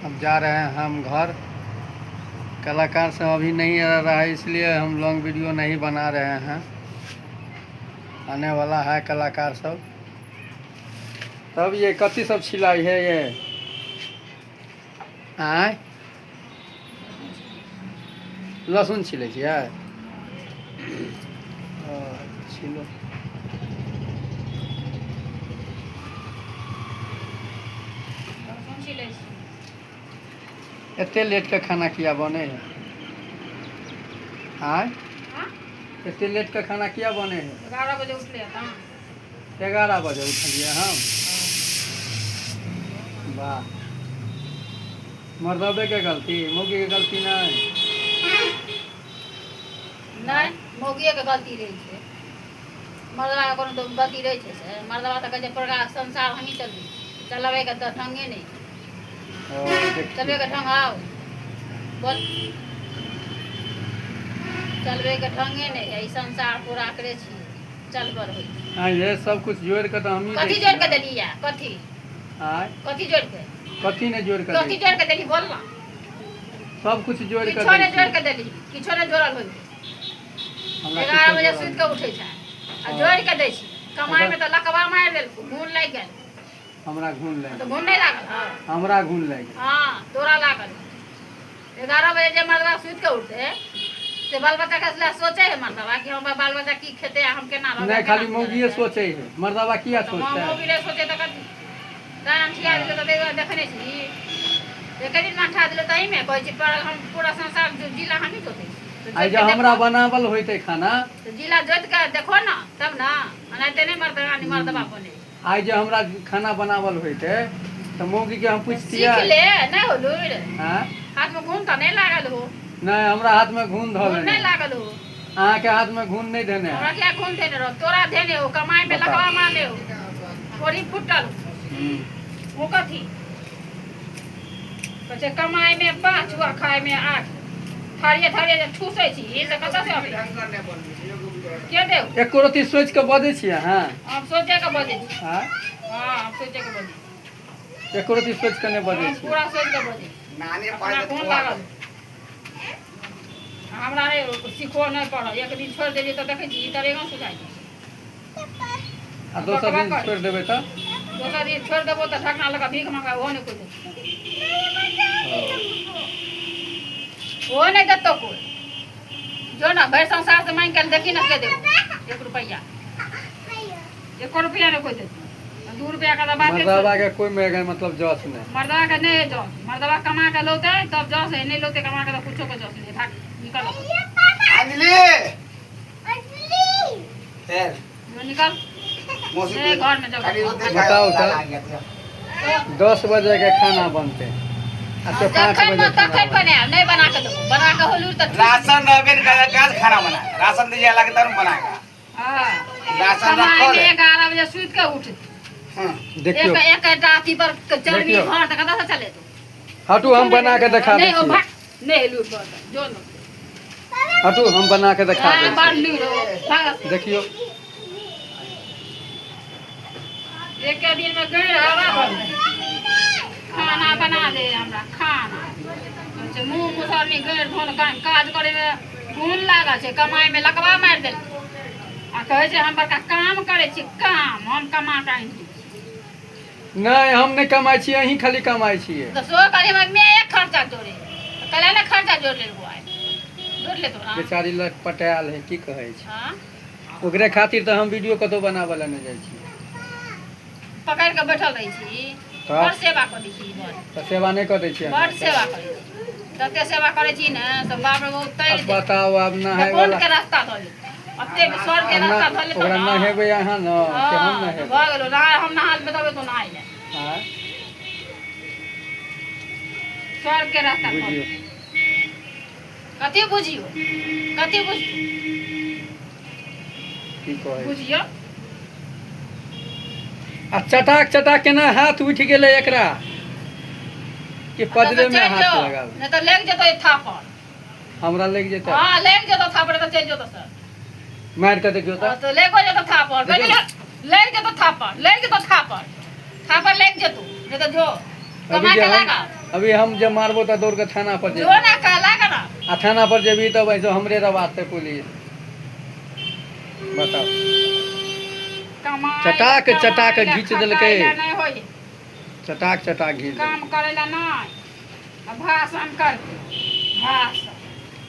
अब जा रहे हैं हम घर। कलाकार सब अभी नहीं आ रहा है, इसलिए हम लॉन्ग वीडियो नहीं बना रहे हैं। आने वाला है कलाकार सब। तब ये कथी सब छिलाई है ये? आँय, लहसुन छिलै छियै? छिलो। एते लेट के खाना किया बने है? आँय, एते लेट के खाना किया बने है? 11 बजे उठले। 11 बजे उठलियै हम? वाह, मर्दबे के गलती, मौगी के गलती नहीं? नहि, मौगिए के गलती रहै छै, मर्दबा के कोनो गलती रहै छै से? मर्दबा तऽ कहै छै पूरा संसार हमही चलबै, चलबै के तऽ ढंगे नहि। चलबै के ढंग आउ बोल, चलबै के ढंगे नहि है। ई संसार पूरा करे छी चलबर होइ। हाँ, ये सब कुछ जोड़ के तऽ हमही। कथी जोड़ के देली या कथी? आँय? कथी जोड़ के? कथी नहि जोड़ के? कथी जोड़ के देली, बोल ना। सब कुछ जोड़ के। किछो नहि जोड़ के देली, किछो नहि जोड़ल होइ। 11 बजे सुति के उठै छै आ जोड़ के दै छी। कमाइ मे तऽ लकवा मारि देलकौ, घून लागि गेल। हमरा घून लागि? तऽ घून नहि लागल? हँ, हमरा घून लागि गेल। हँ, तोरा लागल। 11 बजे जे मर्दबा सुति के उठतै से बाल बच्चा के लए सोचै है मर्दबा कि हमर बाल बच्चा की खेतै आ हम केना रहबै? नहि, खाली मौगिए सोचै है, मर्दबा किया सोचतै? मौगी नहि सोचै तऽ कथी? तैं अंठिया देलकै तऽ देखने छी, एक दिन अंठा देलकै। तहीमे कहै छी पर हम पूरा संसार जिला हमही जोतै छी। आइ जे हमरा बनावल होइतै खाना। तऽ जिला जोति के देखो ना, तब ना एनाहिते नहि मर्दबा मर्दबा बने। आइ जे हमरा खाना बनावल होइतै तऽ मौगीके हम पुछतियै? सीख ले, नहि हो लुरि। हाथमे घून तऽ नहि लागल हो? नहि, हमरा हाथमे घून धऽ घून नहि लागल हो? अहाँके हाथमे घून नहि धेने? हमरा किया घून धेने रहो? तोरा धेने हो, कमाइ मे लकवा मारने हो, थोड़ी फुटल ओ कथी कहै छै? कमाइ मे 5 हुआ, खाइ मे 8। थारिये थारिये जे ठूसै छी से कतऽ से अबै के देव? एको रत्ती सोचि कऽ बजै छी अहाँ? हम सोचे के बजै छी। हँ, हम सोचे के बजै छी। एको रत्ती सोचि कऽ नहि बजै छी। पूरा सोचि के बजै छी। अपना कोन लागल? हमरा नहि सिखो नहि पड़ल। एक दिन छोड़ि देलियै तऽ देखै छी ई तरेगा सुझाइ छै। आ दोसर दिन छोड़ि देबै तऽ? दोसर दिन छोड़ि देबो तऽ ढकना लऽ कऽ भीख मांगबै, ओहो नहि कोइ देतौ, ओहो नहि देतौ कोइ। जो ने भरि संसार से मांगि के देखी ने, के देबो एक रुपैआ? एको रुपैआ नहि कोइ देतौ। 2 रुपैआ के तऽ बाते। मर्दबा के कोइ में मतलब जस नहि? मर्दबा के नहि जस। मर्दबा कमा के लौते तब जस है, नहि लौते कमा के तऽ कुछो के जस नहीं। भाग, निकल। अंजलि, फिर निकल घर में। बताउ तऽ, 10 बजे के खाना बनतै अच्छा 5 बजे? तखन बनायब, नहि बना के देबो। बना के होलू तऽ राशन रहबे न करे, काज खाना बनाए? राशन दीजिए लगे तब बनाएगा। राशन रखो। 11 बजे सुति के उठ। देखियौ, एक एकटा अथी पर चलबी घर तऽ कतऽ से चले तू? हटू, हम बना के देखा दै छी। नहि लूट जो। हटू, हम बना के देखा दै छी। देखियौ। एक दिन में गई हवा। खाना बना दे हमरा खाना। मुँह मुसरनी गैर धोन, काज करे में गुण लागल छै, कमाइ में लकवा मारि देल आ कहै छै हम बड़का काम करै छी, काम हम कमा के आनि दै छी। नहि, हम नहि कमाइ छियै, अहीं खाली कमाइ छियै। तऽ सो कहली हमर माय एक खर्चा जोड़े, कहले ने खर्चा जोड़ लेलको, आइ जोड़ लेतो ना। बेचारी लग पटायल है, की कहै छै? हाँ। ओकरे खातिर तऽ हम वीडियो कतौ बनाबऽ लए नहि जाइ छी। पकड़ि कऽ बैठल रहै छी। बड़ सेवा करै छी, बड़। तऽ सेवा नहि कऽ दै छियै? बड़ सेवा करै छी। तते सेवा करै छी ने से बाप रे बहुत तैर। बताउ, आब नहाय कोन के रास्ता धऽ लेतै? अते स्वर्ग के रास्ता धऽ लेतौ। ओकरा नहेबै अहाँ ने कि हम नहेबै? भऽ गेलो, नहा, हम नहा लेबै तबे तो नहाय ले। स्वर्ग के रास्ता। बुझियौ। कथी बुझियौ? कथी बुझियौ? की कहै? बुझियौ। आ चटाक चटाक केना हाथ उठि गेलै एकरा कि पजरे में हाथ लगाब। नहि तऽ लागि जेतौ थापड़। हमरा लागि जेतै? हँ, लागि जेतौ थापड़ तऽ चलि जेतौ सर। मारि कऽ देखियौ तऽ। तऽ लागि जेतौ थापड़, लागि जेतौ थापड़, लागि जेतौ थापड़, थापड़ लागि जेतौ। नहि तऽ जो कमा के लागा। अभी हम जे मारबो तऽ दौड़ के थाना पर जो जेबी। ना कहला के ना। आ थाना पर जेबी तब ऐसे हमरे रवाते पुलिस। बताओ। कमाई चटाक चटाक कमाई ला, घीच देलकै। खटाई ला नहि होई। चटाक चटाक घीच देलकै। काम करै ला नहि आ भाषण करतै भाषण।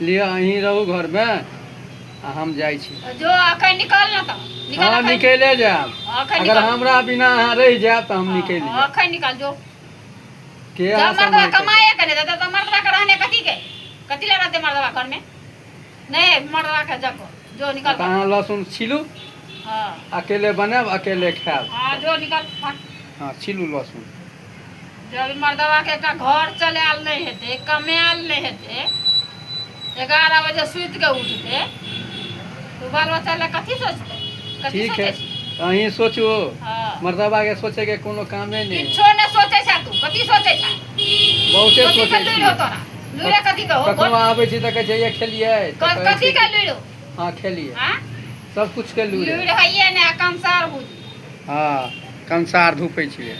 लिअ, अहीं रहू घरमे आ हम जाइ छी। जो अखन निकल ना तऽ निकल। हँ, अखन। निकले जायब। अखन अगर निकल। हमरा बिना अहाँ रहि जायब तऽ हम निकलि हँ, जायब। अखन निकल जो। के जब अहाँ मर्दवा सम्हारि के? कमाए के नहि देतै तऽ मर्दवा के रहने कथी के? कथी लए रहतै मर्दवा घरमे? नहि, मर्दवा के जगह जो निकल। तऽ अहाँ लहसुन छीलू। हँ। अकेले बनायब, अकेले खायब। हँ, जो निकल फट। हँ, छीलू लहसुन। जब मर्दवा के एकटा घर चलायल नहि हेतै, कमायल नहि हेतै, 11 बजे सुति के उठतै तऽ बाल बच्चा लए कथी सोचतै? कथी ठीक सोचै है। छी? तऽ अहीं सोचू। हँ। मर्दबा के सोचैके कोनो कामे नहि। किछो नहि सोचै छै तू। कथी सोचै छै? बहुते कथी सोचै के लुरि हो छियै। तोरा? लुरे कथी के हो? कखनो बोल। आबै छी तऽ कहै छै, ये खेलियै? तऽ कहै कथी छी के लुरि हो? हँ, खेलियै। आँ? सब कुछ के लुरि। लुरि हइये ने, कंसार बुझी। हँ, कंसार धूपै छियै।